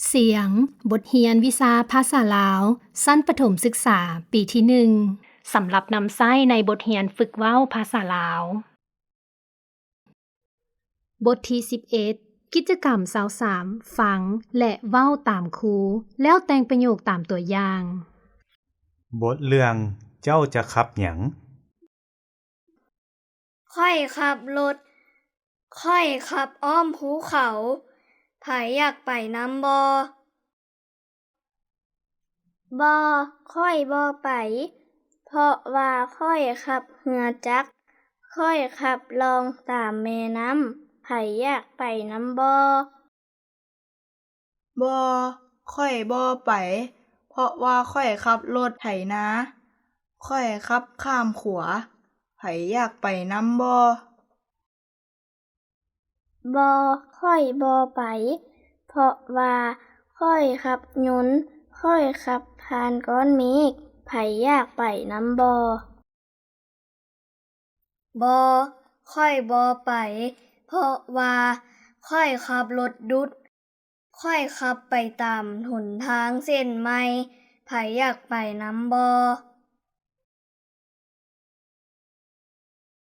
ສຽງ, ບົດຮຽນວິຊາພາສາລາວ ຊັ້ນປະຖົມສຶກສາ ປີທີໜຶ່ງ ສຳລັບນຳໃຊ້ໃນບົດຮຽນຝຶກເວົ້າພາສາລາວ. ບົດທີສິບເອັດ ກິດຈະກຳຊາວສາມ ຟັງ ແລະ ເວົ້າຕາມຄູ ແລ້ວແຕ່ງປະໂຫຍກຕາມຕົວຢ່າງ. ບົດເລື່ອງ ເຈົ້າຈະຂັບຫຍັງ? ຂ້ອຍຂັບລົດ. ຂ້ອຍຂັບອ້ອມພູເຂົາ. ໃຜຢາກໄປນຳບໍ່? ບໍ່, ຂ້ອຍບໍ່ໄປ, ເພາະວ່າຂ້ອຍຂັບເຮືອຈັກ. ຂ້ອຍຂັບລ່ອງຕາມແມ່ນ້ຳ. ໃຜຢາກໄປນຳບໍ່? ບໍ່, ຂ້ອຍບໍ່ໄປ, ເພາະວ່າຂ້ອຍຂັບລົດໄຖນາ. ຂ້ອຍຂັບຂ້າມຂົວ. ໃຜຢາກໄປນຳບໍ່? ບໍ່, ຂ້ອຍບໍ່ໄປ, ເພາະວ່າຂ້ອຍຂັບຍົນ. ຂ້ອຍຂັບຜ່ານກ້ອນເມກ. ໃຜຢາກໄປນຳບໍ່? ບໍ່, ຂ້ອຍບໍ່ໄປ, ເພາະວ່າຂ້ອຍຂັບລົດດຸດ. ຂ້ອຍຂັບໄປຕາມຫົນທາງເສັ້ນໃໝ່. ໃຜຢາກໄປນຳບໍ່?